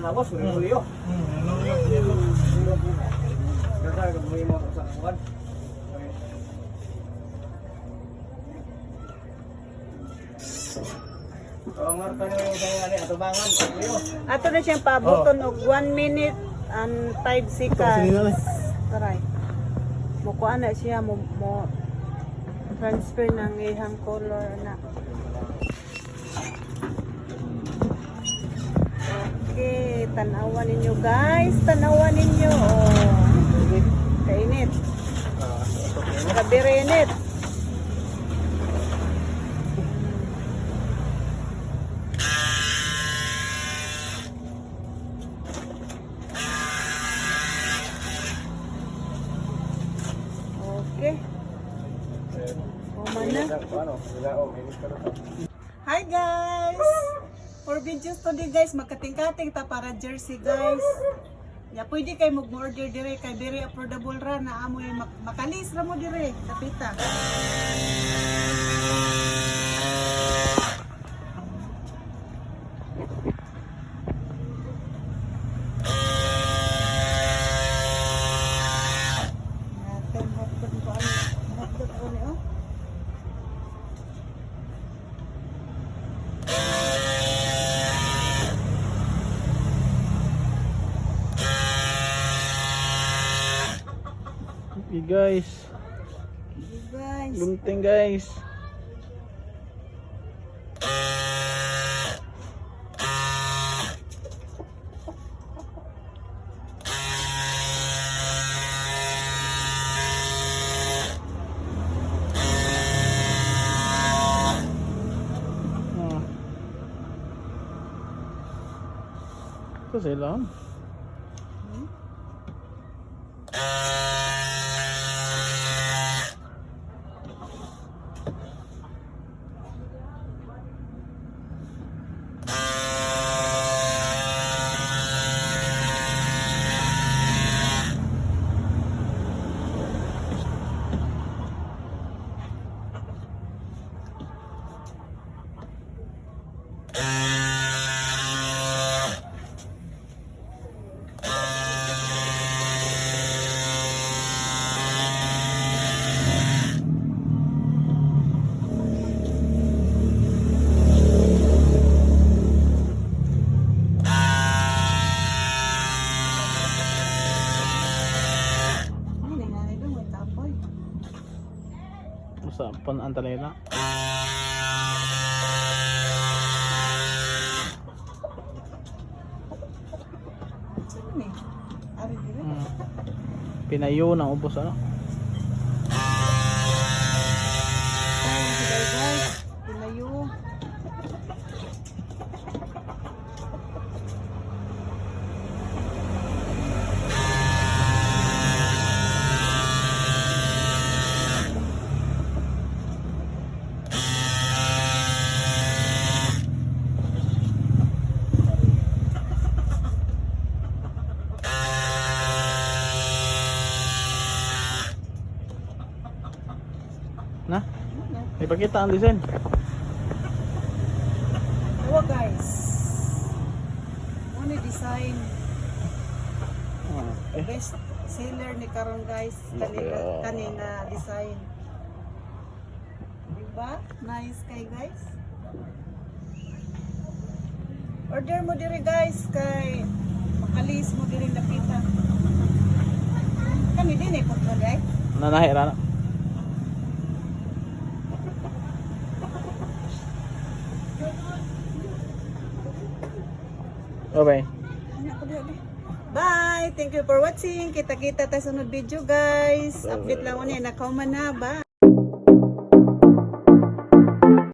Hawas, uliyo. Ganda, gagawin mo sa kuwan. Oo, nga, tayo yung ano, atubangan, uliyo. Ato na siyang paabuton og 1 minute and 5 seconds. Taray. Mukuha na siya mo transfer ng ihang color na. Okay, tanawan ninyo, guys. Tanawan ninyo. Oh. Kainit. Kabirinit. Okay. Human na. Hi, guys! For videos today, guys, magkating-kating ta para jersey, guys. Ya pwede kay mo order dire kay very affordable ra na amoy makalis ra mo dire kapita. Natin hotdog ko ano, hotdog ko ni oh. Okay, guys. Guys. Gunting, guys. Ah. Ito sila. Ay, nanganay doon, may tapoy. Sa panaan talaga. Saan ni? Ari dire. Pinayo ng ubos ano. Ay, sige, guys. Pinayo. Na? Ipakita ang design. Awa, guys. Ano design? Okay. Best seller ni karon, guys. Kanina, Okay. kanina design. Diba? Nice kay guys. Order mo dire, guys, kay makalis mo dire napita. Kani din eh putlo day. Nanahi ra na. Okay. Ano ako diha, be? Bye! Thank you for watching. Kita-kita tayo sa sunod video, guys. Update lang ko niya. Nakauman na. Bye!